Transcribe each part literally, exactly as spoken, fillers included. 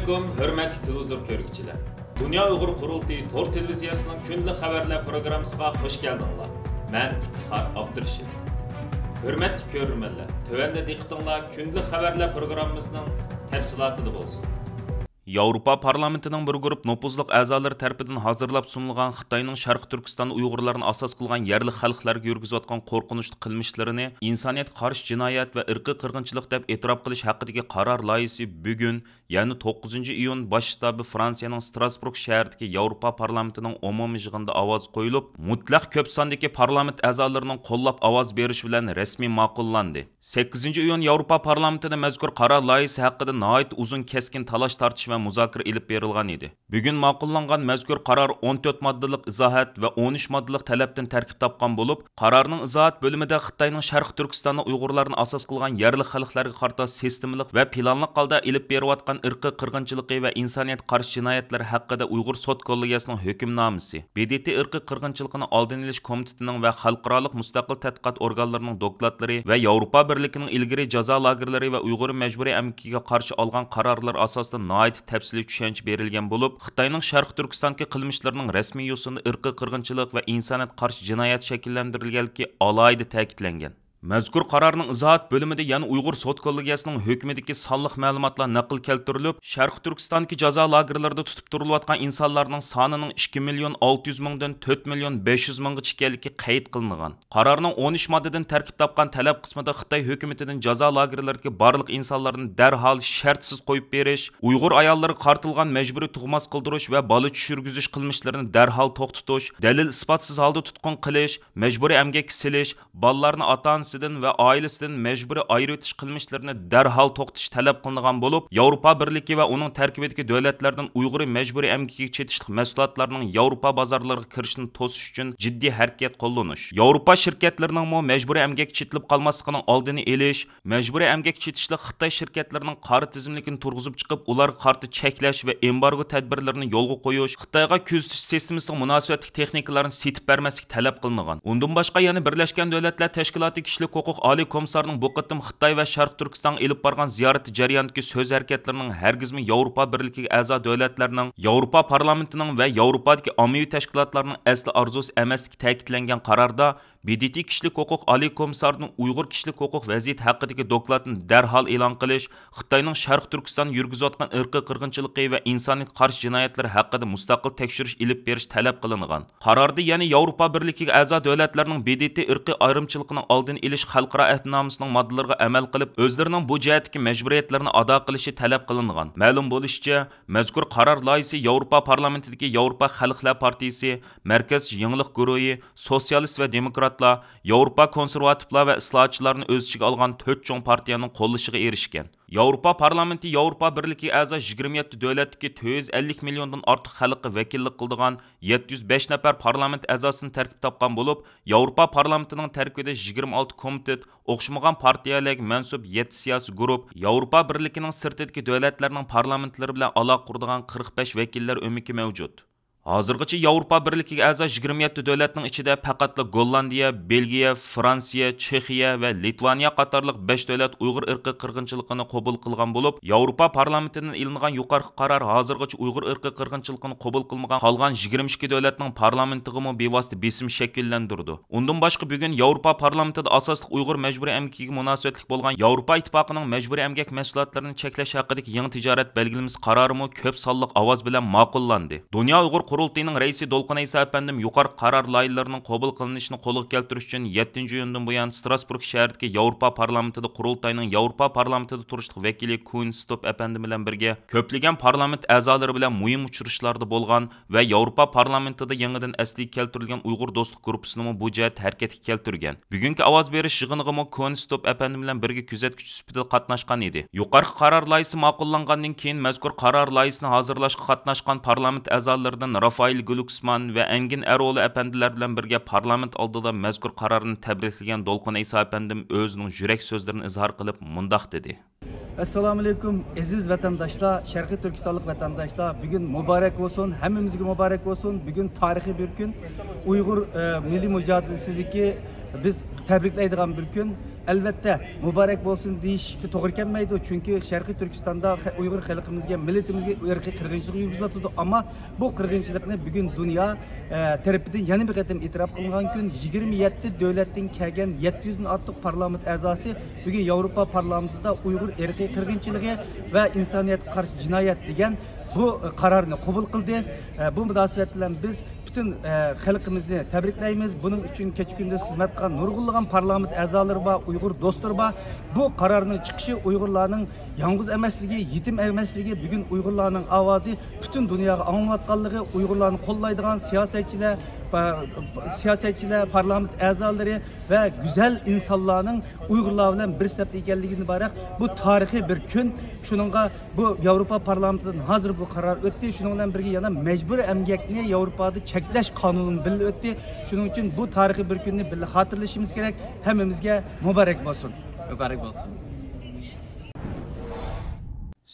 ئەلەيكۇم، ھۆرمەتلىك تېلېۋىزور كۆرگۈچىلەر! دۇنيا ئۇيغۇر قۇرۇلتىيى تور تېلېۋىزىيەسىنىڭ كۈندىلىك خەۋەرلەر پروگراممىسىغا خۇش كەلدىڭلار. مەن ئىپتىخار ئابدۇرېشىت. ھۆرمەتلىك كۆرۈرمەنلەر، تۆۋەندە دىققىتىڭلار كۈندىلىك خەۋەرلەر پروگراممىسىنىڭ تەپسىلاتىدا بولسۇن. ياۋروپا پارلامېنتىنىڭ بىر گۇرۇپ نوپۇزلۇق ئەزالىرى تەرىپىدىن ھازىرلاپ سۇنۇلغان خىتاينىڭ شەرقىي تۈركىستاندا ئۇيغۇرلارنى ئاساس قىلغان يەرلىك خەلقلەرگە يۈرگۈزۈۋاتقان قورقۇنچلۇق قىلمىشلىرىنى ئىنسانىيەتكە قارشى جىنايەت ۋە ئىرقىي قىرغىنچىلىق دەپ ئېتىراپ قىلىش ھەققىدىكى قارار لايىھىسى بۈگۈن، يەنى توققۇزىنچى ئىيۇن، باش شتابى فرانسىيەنىڭ ستراسبۇرگ شەھىرىدىكى ياۋروپا پارلامېنتىنىڭ ئومۇمىي يىغىنىدا ئاۋاز قويۇلۇپ، مۇتلەق كۆپ ساندىكى پارلامېنت ئەزالىرىنىڭ قوللاپ ئاۋاز بېرىشى بىلەن رەسمىي ماقۇللاندى. سەككىزىنچى ئىيۇن ياۋروپا پارلامېنتىدا مەزكۇر قارار لايىھىسى ھەققىدە ناھايىتى ئۇزۇن، كەسكىن تالاش-تارتىش ۋە مۇزاكىرە ئېلىپ بېرىلغان ئىدى. بۈگۈن ماقۇللانغان مەزكۇر قارار ئون تۆت ماددىلىق ئىزاھات ۋە ئون ئۈچ ماددىلىق تەلەپتىن تەركىب تاپقان بولۇپ، قارارنىڭ ئىزاھات بۆلۈمىدە خىتاينىڭ شەرقىي تۈركىستاندا ئۇيغۇرلارنى ئاساس قىلغان يەرلىك خەلقلەرگە قارىتا سىستېمىلىق ۋە پىلانلىق ھالدا ئېلىپ بېرىۋاتقان ئىرقىي قىرغىنچىلىقى ۋە ئىنسانىيەتكە قارشى جىنايەتلىرى ھەققىدە ئۇيغۇر سوت كوللېگىيەسىنىڭ ھۆكۈمنامىسى، ب د ت ئىرقىي قىرغىنچىلىقىنى ئالدىنى ئېلىش كومىتېتىنىڭ ۋە خەلقئارالىق مۇستەقىل تەتقىقات ئورگانلىرىنىڭ دوكلاتلىرى ۋە ياۋروپا بىرلىكىنىڭ ئىلگىرى جازا لاگېرلىرى ۋە ئۇيغۇر مەجبۇرىي ئەمگىكىگە قارشى ئالغان قارارلىرى ئاساسىدا ناھايىتى تەپسىلىي چۈشەنچە بېرىلگەن بولۇپ، خىتاينىڭ شەرقىي تۈركىستاندىكى قىلمىشلىرىنىڭ رەسمىي يوسۇندا ئىرقىي قىرغىنچىلىق ۋە ئىنسانىيەتكە قارشى جىنايەت شەكىللەندۈرۈلگەنلىكى ئالاھىدە تەكىتلەنگەن. مەزكۇر قارارنىڭ ئىزاھات بۆلۈمىدە يەنە ئۇيغۇر سوت كوللېگىيەسىنىڭ ھۆكمىدىكى سانلىق مەلۇماتلار نەقىل كەلتۈرۈلۈپ، شەرقىي تۈركىستاندىكى جازا لاگېرلىرىدا تۇتۇپ تۇرۇلۇۋاتقان ئىنسانلارنىڭ سانىنىڭ ئىككى مىليون ئالتە يۈز مىڭدىن تۆت مىليون بەش يۈز مىڭغىچە ئىكەنلىكى قەيت قىلىنغان. قارارنىڭ ئون ئۈچ ماددىدىن تەركىب تاپقان تەلەپ قىسمىدا خىتاي ھۆكۈمىتىدىن جازا لاگېرلىرىدىكى بارلىق ئىنسانلارنى دەرھال شەرتسىز قويۇپ بېرىش، ئۇيغۇر ئاياللىرىغا قارىتىلغان مەجبۇرىي تۇغماس قىلدۇرۇش ۋە بالا چۈشۈرگۈزۈش قىلمىشلىرىنى دەرھال توختىتىش، دەلىل-ئىسپاتسىز ھالدا تۇتقۇن قىلىش، مەجبۇرىي ئەمگەككە سېلىش، بالىلارنى ئاتا-ئانىسىدىن ۋە ئائىلىسىدىن مەجبۇرىي ئايرىۋېتىش قىلمىشلىرىنى دەرھال توختىتىش تەلەپ قىلىنغان بولۇپ، ياۋروپا بىرلىكى ۋە ئۇنىڭ تەركىبىدىكى دۆلەتلەردىن ئۇيغۇر مەجبۇرىي ئەمگىكىگە چېتىشلىق مەھسۇلاتلارنىڭ ياۋروپا بازارلىرىغا كىرىشىنى توسۇش ئۈچۈن جىددىي ھەرىكەت قوللىنىش، ياۋروپا شىركەتلىرىنىڭمۇ مەجبۇرىي ئەمگەككە چېتىلىپ قالماسلىقىنىڭ ئالدىنى ئېلىش، مەجبۇرىي ئەمگەككە چېتىشلىق خىتاي شىركەتلىرىنىڭ قارا تىزىملىكىنى تۇرغۇزۇپ چىقىپ، ئۇلارغا قارىتا چەكلەش ۋە ئېمبارگو تەدبىرلىرىنى يولغا قويۇش، خىتايغا كۆزىتىش سىستېمىسىغا مۇناسىۋەتلىك تېخنىكىلارنى سېتىپ بەرمەسلىك تەلەپ قىلىنغان. ئۇندىن باشقا، يەنە بىرلەشكەن دۆلەتلەر تەشكىلاتى كىشىلىك ھوقۇق ئالىي كومىسسارىنىڭ بۇ قېتىم خىتاي ۋە شەرقىي تۈركىستانغا ئېلىپ بارغان زىيارىتى جەريانىدىكى سۆز ھەرىكەتلىرىنىڭ ھەرگىزمۇ ياۋروپا بىرلىكىگە ئەزا دۆلەتلەرنىڭ، ياۋروپا پارلامېنتىنىڭ ۋە ياۋروپادىكى ئاممىۋى تەشكىلاتلارنىڭ ئەسلى ئارزۇسى ئەمەسلىكى تەكىتلەنگەن قاراردا، ب د ت كىشىلىك ھوقۇق ئالىي كومىسسارىدىن ئۇيغۇر كىشىلىك ھوقۇق ۋەزىيىتى ھەققىدىكى دوكلاتنى دەرھال ئېلان قىلىش، خىتاينىڭ شەرقىي تۈركىستاندا يۈرگۈزۈۋاتقان ئىرقىي قىرغىنچىلىقى ۋە ئىنسانىيەتكە قارشى جىنايەتلىرى ھەققىدە مۇستەقىل تەكشۈرۈش ئېلىپ بېرىش تەلەپ قىلىنغان. قاراردا يەنە ياۋروپا بىرلىكىگە ئەزا دۆلەتلەرنىڭ ب د ت ئىرقىي ئايرىمچىلىقىنىڭ ئالدىنى ئېلىش خەلقئارا ئەھدىنامىسىنىڭ ماددىلىرىغا ئەمەل قىلىپ، ئۆزلىرىنىڭ بۇ جەھەتتىكى مەجبۇرىيەتلىرىنى ئادا قىلىشى تەلەپ قىلىنغان. مەلۇم بولۇشىچە، مەزكۇر قارار لايىھىسى ياۋروپا پارلامېنتىدىكى ياۋروپا خەلقلەر پارتىيىسى، مەركەز يېڭىلىق گۇرۇھى، سوتسىيالىست ۋە دېموكراتلار، ياۋروپا كونسېرۋاتىپلار ۋە ئىسلاھاتچىلارنى ئۆز ئىچىگە ئالغان تۆت چوڭ پارتىيەنىڭ قوللىشىغا ئېرىشكەن. ياۋروپا پارلامېنتى ياۋروپا بىرلىكىگە ئەزا يىگىرمە يەتتە دۆلەتتىكى تۆت يۈز ئەللىك مىليوندىن ئارتۇق خەلققە ۋەكىللىك قىلىدىغان يەتتە يۈز بەش نەپەر پارلامېنت ئەزاسىدىن تەركىب تاپقان بولۇپ، ياۋروپا پارلامېنتىنىڭ تەركىبىدە يىگىرمە ئالتە كومىتېت، ئوخشىمىغان پارتىيەلەرگە مەنسۇپ يەتتە سىياسىي گۇرۇپ، ياۋروپا بىرلىكىنىڭ سىرتىدىكى دۆلەتلەرنىڭ پارلامېنتلىرى بىلەن ئالاقە قۇرىدىغان قىرىق بەش ۋەكىللەر ئۆمىكى مەۋجۇت. ھازىرغىچە ياۋروپا بىرلىكىگە ئەزا يىگىرمە يەتتە دۆلەتنىڭ ئىچىدە پەقەتلا گوللاندىيە، بېلگىيە، فرانسىيە، چېخىيە ۋە لىتۋانىيە قاتارلىق بەش دۆلەت ئۇيغۇر ئىرقىي قىرغىنچىلىقىنى قوبۇل قىلغان بولۇپ، ياۋروپا پارلامېنتىدىن ئېلىنغان يۇقىرىقى قارار ھازىرغىچە ئۇيغۇر ئىرقىي قىرغىنچىلىقىنى قوبۇل قىلمىغان قالغان يىگىرمە ئىككى دۆلەتنىڭ پارلامېنتىغىمۇ بىۋاسىتە بېسىم شەكىللەندۈرىدۇ. ئۇندىن باشقا، بۈگۈن ياۋروپا پارلامېنتىدا ئاساسلىق ئۇيغۇر مەجبۇرىي ئەمگىكىگە مۇناسىۋەتلىك بولغان ياۋروپا ئىتتىپاقىنىڭ مەجبۇرىي ئەمگەك مەھسۇلاتلىرىنى چەكلەش ھەققىدىكى يېڭى تىجارەت بەلگىلىمىسى قارارىمۇ كۆپ سانلىق ئاۋاز بىلەن ماقۇللاندى. دۇنيا ئۇيغۇر قۇرۇلتىيىنىڭ رەئىسى دولقۇن ئەيسا ئەپەندىم يۇقىرىقى قارار لايىھىلىرىنىڭ قوبۇل قىلىنىشىنى قولغا كەلتۈرۈش ئۈچۈن يەتتىنچى ئىيۇندىن بۇيان ستراسبۇرگ شەھىرىدىكى ياۋروپا پارلامېنتىدا قۇرۇلتاينىڭ ياۋروپا پارلامېنتىدا تۇرۇشلۇق ۋەكىلى كوئېن ستوپ ئەپەندىم بىلەن بىرگە كۆپلىگەن پارلامېنت ئەزالىرى بىلەن مۇھىم ئۇچرىشىشلاردا بولغان ۋە ياۋروپا پارلامېنتىدا يېڭىدىن ئەسلىگە كەلتۈرۈلگەن ئۇيغۇر دوستلۇق گۇرۇپپىسىنىمۇ بۇ جەھەتتە ھەرىكەتكە كەلتۈرگەن. بۈگۈنكى ئاۋاز بېرىش يىغىنىغىمۇ كوئېن ستوپ ئەپەندىم بىلەن بىرگە كۆزەتكۈچى سۈپىتىدە قاتناشقان ئىدى. يۇقىرىقى قارار لايىھىسى ماقۇللانغاندىن كېيىن، مەزكۇر قارار لايىھىسىنى ھازىرلاشقا قاتناشقان پارلامېنت ئەزالىرىدىن رافائېل گلۇكسمان ۋە ئەنگىن ئەرئوغلى ئەپەندىلەر بىلەن بىرگە پارلامېنت ئالدىدا مەزكۇر قارارنى تەبرىكلىگەن دولقۇن ئەيسا ئەپەندىم ئۆزىنىڭ يۈرەك سۆزلىرىنى ئىزھار قىلىپ مۇنداق دېدى. ئەسسالامۇئەلەيكۇم، ئەزىز ۋەتەنداشلار، شەرقىي تۈركىستانلىق ۋەتەنداشلار، بۈگۈن مۇبارەك بولسۇن، ھەممىمىزگە مۇبارەك بولسۇن. بۈگۈن تارىخىي بىر كۈن، ئۇيغۇر، ئە، مىللىي مۇجادىلىسىدىكى بىز تەبرىكلەيدىغان بىر كۈن. ئەلۋەتتە، مۇبارەك بولسۇن دېيىشكە توغرا كەلمەيدۇ، چۈنكى شەرقىي تۈركىستاندا خە-، ئۇيغۇر خەلقىمىزگە، مىللىتىمىزگە ئىرقىي قىرغىنچىلىق يۈرگۈزۈلۈۋاتىدۇ. ئەمما بۇ قىرغىنچىلىقنى بۈگۈن دۇنيا، ئە، تەرىپىدىن يەنە بىر قېتىم ئېتىراپ قىلىنغان كۈن. يىگىرمە يەتتە دۆلەتتىن كەلگەن يەتتە يۈزدىن ئارتۇق پارلامېنت ئەزاسى بۈگۈن ياۋروپا پارلامېنتىدا ئۇيغۇر ئىرقىي قىرغىنچىلىقى ۋە ئىنسانىيەتكە قارشى جىنايەت دېگەن بۇ، ئە، قارارنى قوبۇل قىلدى. ئە، بۇ مۇناسىۋەت بىلەن بىز پۈتۈن، ئە، خەلقىمىزنى تەبرىكلەيمىز. بۇنىڭ ئۈچۈن كېچە-كۈندۈز خىزمەت قىلغان نۇرغۇنلىغان پارلامېنت ئەزالىرى بار، ئۇيغۇر دوستلىرى بار. بۇ قارارنىڭ چىقىشى ئۇيغۇرلارنىڭ يالغۇز ئەمەسلىكى، يېتىم ئەمەسلىكى، بۈگۈن ئۇيغۇرلارنىڭ ئاۋازى پۈتۈن دۇنياغا ئاڭلىنىۋاتقانلىقى، ئۇيغۇرلارنى قوللايدىغان سىياسەتچىلەر، پا-، سىياسەتچىلەر، پارلامېنت ئەزالىرى ۋە گۈزەل ئىنسانلارنىڭ ئۇيغۇرلار بىلەن بىر سەپتە ئىكەنلىكىدىن ئىبارەت. بۇ تارىخىي بىر كۈن. شۇنىڭغا بۇ ياۋروپا پارلامېنتىدىن ھازىر بۇ قارار ئۆتتى. شۇنىڭ بىلەن بىرگە يەنە مەجبۇرىي ئەمگەكنى ياۋروپادا چەكلەش قانۇنى بىللە ئۆتتى. شۇنىڭ ئۈچۈن بۇ تارىخىي بىر كۈننى بىللە خاتىرىلىشىمىز كېرەك. ھەممىمىزگە مۇبارەك بولسۇن. مۇبارەك بولسۇن.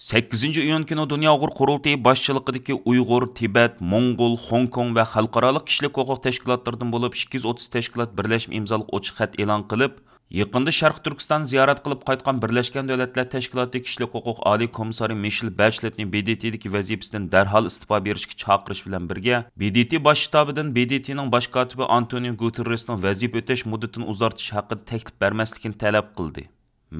سەككىزىنچى ئىيۇن كۈنى دۇنيا ئۇيغۇر قۇرۇلتىيى باشچىلىقىدىكى ئۇيغۇر، تىبەت، موڭغۇل، خوڭكوڭ ۋە خەلقئارالىق كىشىلىك ھوقۇق تەشكىلاتلىرىدىن بولۇپ ئىككى يۈز ئوتتۇز تەشكىلات بىرلەشمە ئىمزالىق ئوچۇق خەت ئېلان قىلىپ، يېقىندا شەرقىي تۈركىستان زىيارەت قىلىپ قايتقان بىرلەشكەن دۆلەتلەر تەشكىلاتى كىشىلىك ھوقۇق ئالىي كومىسسارى مىشېل بەچلېتنى ب د ت دىكى ۋەزىپىسىدىن دەرھال ئىستېپا بېرىشكە چاقىرىش بىلەن بىرگە، ب د ت باش شتابىدىن ب د ت نىڭ باش كاتىپى ئانتونىيو گۇتېررېسنىڭ ۋەزىپە ئۆتەش مۇددىتىنى ئۇزارتىش ھەققىدە تەكلىپ بەرمەسلىكىنى تەلەپ قىلدى.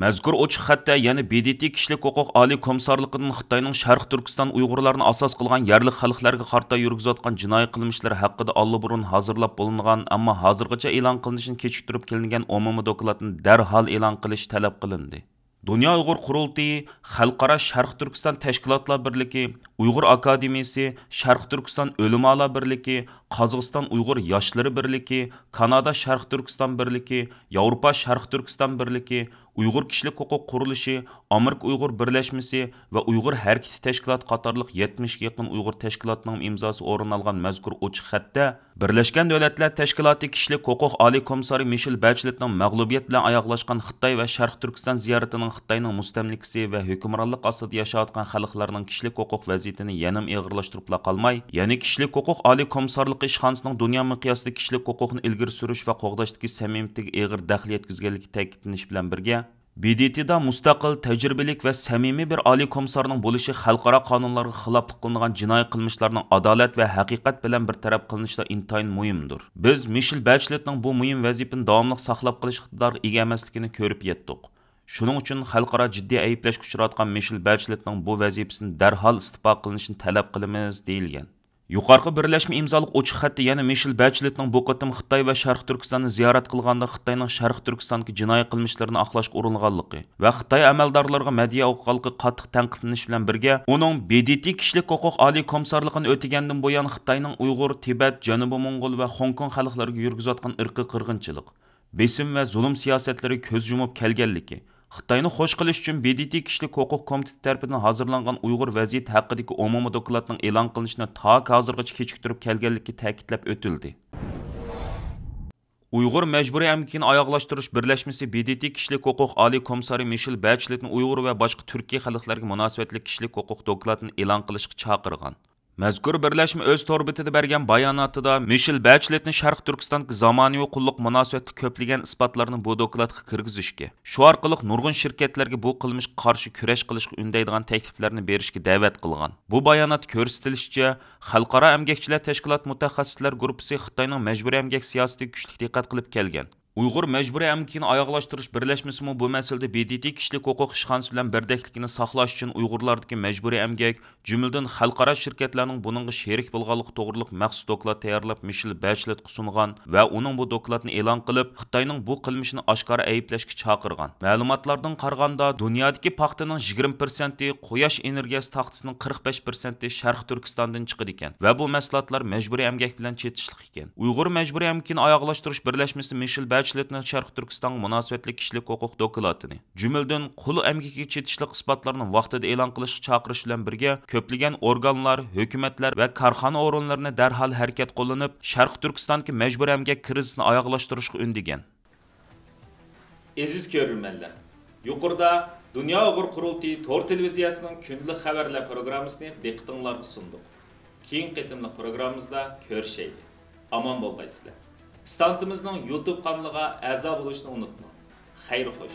مەزكۇر ئوچۇق خەتتە يەنە ب د ت كىشىلىك ھوقۇق ئالىي كومىسسارلىقىدىن خىتاينىڭ شەرقىي تۈركىستان ئۇيغۇرلارنى ئاساس قىلغان يەرلىك خەلقلەرگە قارىتا يۈرگۈزۈۋاتقان جىنايى قىلمىشلىرى ھەققىدە ئاللىبۇرۇن ھازىرلاپ بولۇنغان، ئەمما ھازىرغىچە ئېلان قىلىنىشىنى كېچىكتۈرۈپ كېلىنگەن ئومۇمىي دوكلاتنى دەرھال ئېلان قىلىش تەلەپ قىلىندى. دۇنيا ئۇيغۇر قۇرۇلتىيى، خەلقئارا شەرقىي تۈركىستان تەشكىلاتلار بىرلىكى، ئۇيغۇر ئاكادېمىيىسى، شەرقىي تۈركىستان ئۆلىمالار بىرلىكى، قازاقىستان ئۇيغۇر ياشلىرى بىرلىكى، كانادا شەرقىي تۈركىستان بىرلىكى، ياۋروپا شەرقىي تۈركىستان بىرلىكى، ئۇيغۇر كىشىلىك ھوقۇق قۇرۇلۇشى، ئامېرىكا ئۇيغۇر بىرلەشمىسى ۋە ئۇيغۇر ھەرىكىتى تەشكىلاتى قاتارلىق يەتمىشكە يېقىن ئۇيغۇر تەشكىلاتىنىڭ ئىمزاسى ئورۇن ئالغان مەزكۇر ئوچۇق خەتتە، بىرلەشكەن دۆلەتلەر تەشكىلاتى كىشىلىك ھوقۇق ئالىي كومىسسارى مىشېل بەچلېتنىڭ مەغلۇبىيەت بىلەن ئاياغلاشقان خىتاي ۋە شەرقىي تۈركىستان زىيارىتىنىڭ خىتاينىڭ مۇستەملىكىسى ۋە ھۆكۈمرانلىق ئاستىدا ياشاۋاتقان خەلقلەرنىڭ كىشىلىك ھوقۇق ۋەزىيىتىنى يەنىمۇ ئېغىرلاشتۇرۇپلا قالماي، يەنە كىشىلىك ھوقۇق ئالىي كومىسسارلىقى ئىشخانىسىنىڭ دۇنيا مىقياسىدا كىشىلىك ھوقۇقنى ئىلگىرى سۈرۈش ۋە قوغداشتىكى سەمىمىيىتىگە ئېغىر دەخلى يەتكۈزگەنلىكى تەكىتلىنىشى بىلەن بىرگە، ب د ت دا مۇستەقىل، تەجرىبىلىك ۋە سەمىمىي بىر ئالىي كومىسسارنىڭ بولۇشى خەلقئارا قانۇنلارغا خىلاپلىق قىلىنغان جىنايى قىلمىشلارنىڭ ئادالەت ۋە ھەقىقەت بىلەن بىر تەرەپ قىلىنىشتا ئىنتايىن مۇھىمدۇر. بىز مىشېل بەچلېتنىڭ بۇ مۇھىم ۋەزىپىنى داۋاملىق ساقلاپ قېلىش ئىقتىدارىغا ئىگە ئەمەسلىكىنى كۆرۈپ يەتتۇق. شۇنىڭ ئۈچۈن خەلقئارا جىددىي ئەيىبلەشكە ئۇچراۋاتقان مىشېل بەچلېتنىڭ بۇ ۋەزىپىسىدىن دەرھال ئىستېپا قىلىنىشىنى تەلەپ قىلىمىز، دېيىلگەن. يۇقىرىقى بىرلەشمە ئىمزالىق ئوچۇق خەتتە يەنە مىشېل بەچلېتنىڭ بۇ قېتىم خىتاي ۋە شەرقىي تۈركىستاننى زىيارەت قىلغاندا خىتاينىڭ شەرقىي تۈركىستاندىكى جىنايى قىلمىشلىرىنى ئاقلاشقا ئۇرۇنغانلىقى ۋە خىتاي ئەمەلدارلىرىغا مەدھىيە ئوقۇغانلىقى قاتتىق تەنقىدلىنىش بىلەن بىرگە، ئۇنىڭ ب د ت كىشىلىك ھوقۇق ئالىي كومىسسارلىقىنى ئۆتىگەندىن بۇيان خىتاينىڭ ئۇيغۇر، تىبەت، جەنۇبىي موڭغۇل ۋە خوڭكوڭ خەلقلىرىگە يۈرگۈزۈۋاتقان ئىرقىي قىرغىنچىلىق، بېسىم ۋە زۇلۇم سىياسەتلىرىگە كۆز يۇمۇپ كەلگەنلىكى، خىتاينى خوش قىلىش ئۈچۈن ب د ت كىشىلىك ھوقۇق كومىتېتى تەرىپىدىن ھازىرلانغان ئۇيغۇر ۋەزىيىتى ھەققىدىكى ئومۇمىي دوكلاتنىڭ ئېلان قىلىنىشىنى تاكى ھازىرغىچە كېچىكتۈرۈپ كەلگەنلىكى تەكىتلەپ ئۆتۈلدى. ئۇيغۇر مەجبۇرىي ئەمگىكىنى ئاياغلاشتۇرۇش بىرلەشمىسى ب د ت كىشىلىك ھوقۇق ئالىي كومىسسارى مىشېل بەچلېتنى ئۇيغۇر ۋە باشقا تۈركىي خەلقلەرگە مۇناسىۋەتلىك كىشىلىك ھوقۇق دوكلاتىنى ئېلان قىلىشقا چاقىرغان. مەزكۇر بىرلەشمە ئۆز تور بېتىدە بەرگەن باياناتىدا، مىشېل بەچلېتنى شەرقىي تۈركىستاندىكى زامانىۋى قۇللۇق مۇناسىۋەتلىك كۆپلىگەن ئىسپاتلارنى بۇ دوكلاتقا كىرگۈزۈشكە، شۇ ئارقىلىق نۇرغۇن شىركەتلەرگە بۇ قىلمىشقا قارشى كۈرەش قىلىشقا ئۈندەيدىغان تەكلىپلەرنى بېرىشكە دەۋەت قىلغان. بۇ باياناتتا كۆرسىتىلىشىچە، خەلقئارا ئەمگەكچىلەر تەشكىلاتى مۇتەخەسسىسلەر گۇرۇپپىسى خىتاينىڭ مەجبۇرىي ئەمگەك سىياسىتىگە كۈچلۈك دىققەت قىلىپ كەلگەن. ئۇيغۇر مەجبۇرىي ئەمگىكىنى ئاياغلاشتۇرۇش بىرلەشمىسىمۇ بۇ مەسىلىدە ب د ت كىشىلىك ھوقۇق ئىشخانىسى بىلەن بىردەكلىكىنى ساقلاش ئۈچۈن ئۇيغۇرلاردىكى مەجبۇرىي ئەمگەك، جۈملىدىن خەلقئارا شىركەتلەرنىڭ بۇنىڭغا شېرىك بولغانلىقى توغرىلىق مەخسۇس دوكلات تەييارلاپ، مىشېل بەچلېتقا سۇنغان ۋە ئۇنىڭ بۇ دوكلاتنى ئېلان قىلىپ، خىتاينىڭ بۇ قىلمىشىنى ئاشكارا ئەيىبلەشكە چاقىرغان. مەلۇماتلاردىن قارىغاندا، دۇنيادىكى پاختىنىڭ يىگىرمە پىرسەنتى، قۇياش ئېنېرگىيەسى تاختىسىنىڭ قىرىق بەش پىرسەنتى شەرقىي تۈركىستاندىن چىقىدىكەن ۋە بۇ مەھسۇلاتلار مەجبۇرىي ئەمگەك بىلەن چېتىشلىق ئىكەن. ئۇيغۇر مەجبۇرىي ئەمگىكىنى ئاياغلاشتۇرۇش بىرلەشمىسى مىشېل بەچلېتنى شەرقىي تۈركىستانغا مۇناسىۋەتلىك كىشىلىك ھوقۇق دوكلاتىنى، جۈملىدىن قۇل ئەمگىكىگە چېتىشلىق ئىسپاتلارنى ۋاقتىدا ئېلان قىلىشقا چاقىرىش بىلەن بىرگە، كۆپلىگەن ئورگانلار، ھۆكۈمەتلەر ۋە كارخانا ئورۇنلىرىنى دەرھال ھەرىكەت قوللىنىپ، شەرقىي تۈركىستاندىكى مەجبۇرىي ئەمگەك كىرىزىسىنى ئاياغلاشتۇرۇشقا ئۈندىگەن. ئەزىز كۆرۈرمەنلەر، يۇقىرىدا دۇنيا ئۇيغۇر قۇرۇلتىيى تور تېلېۋىزىيەسىنىڭ كۈندىلىك خەۋەرلەر پروگراممىسىنى دىققىتىڭلارغا سۇندۇق. كېيىنكى قېتىملىق پروگراممىمىزدا كۆرۈشەيلى. ئامان بولغايسىلەر. ئىستانسىمىزنىڭ يۇتۇب قانىلىغا ئەزا بولۇشنى ئۇنتۇماڭ. خەير خوش.